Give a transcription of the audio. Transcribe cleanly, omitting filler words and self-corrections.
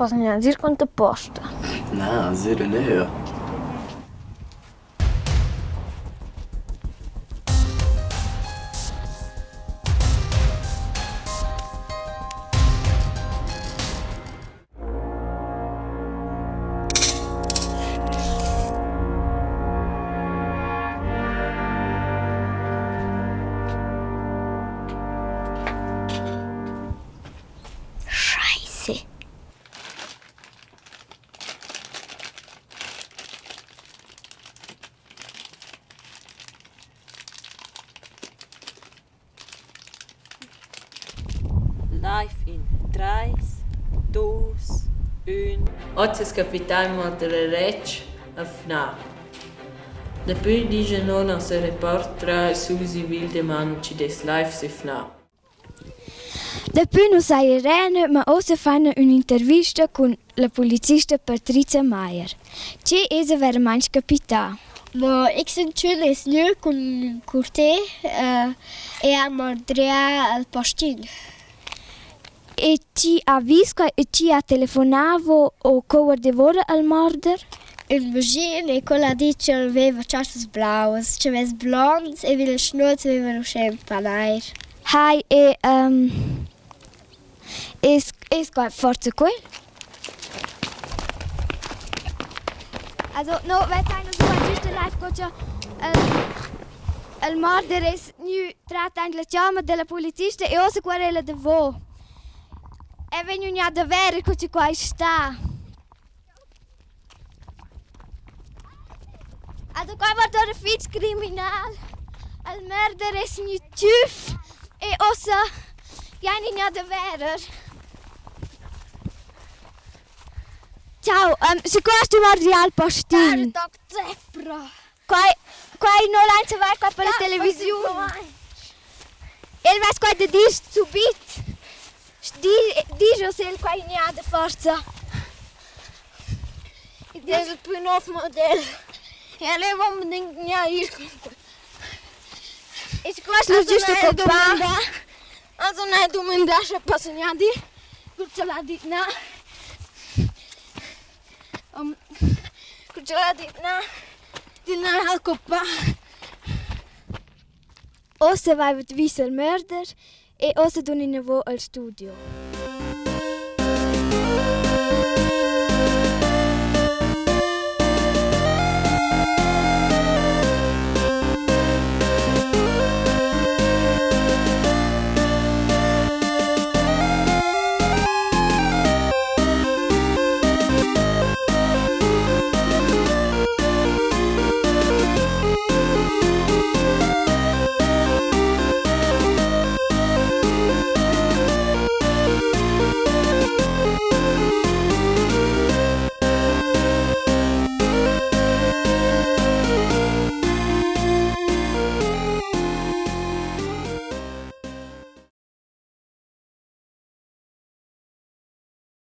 Poss gnanc dir quanta posta. Na, sür nö. Scheisse. Live in trais, dus, ün. Oz es capità in Montereretsch a Fnà. Daplü disch on nossa reportra Susi Wildemann chi'd es live sü Fnà. Daplü nu saja Irene, ma uossa faina ün'intervista cun la pulizista Patrizia Meier. Che esa vairamaing capità? Mo ik sun tschün es gnü cun ün curté e ha mordrià al postin. E chi ha vis quai e chi ha telefonavo o co guardevora al morder? Ün vaschin e quel ha dit ch'el veva chasas blauas, ch'el vess blonds e vi dal schnuoz veva uschè ün pa nair. Hai e es es quai forsa quel? Also no vezzain nus qua güsta live co cha il morder es gnü trat aint la chamma da la pulizista e uossa qua ella davo. E vegn gnà da verer co cha quai sta. Also qua va ora fich criminal. Il merder es gnü tschüf e uossa giain gnà da verer. Ciao, schi qua stu mordi al postin. Quai, quai non lain savair qua per la televisiun. El vess qua da dir subit. Di, di el qua gnà da forza. Id es il plü nouv model. E leva unbedingt gnà ir cun quel. E qua es giusto coppà. Also n'hai dumandà scha possa gnà dir, cur ch'el ha dit na. Cur ch'el ha dit na, di na ha'l coppà. Uossa vaivat vis il mörder e uossa dun inavo al studio.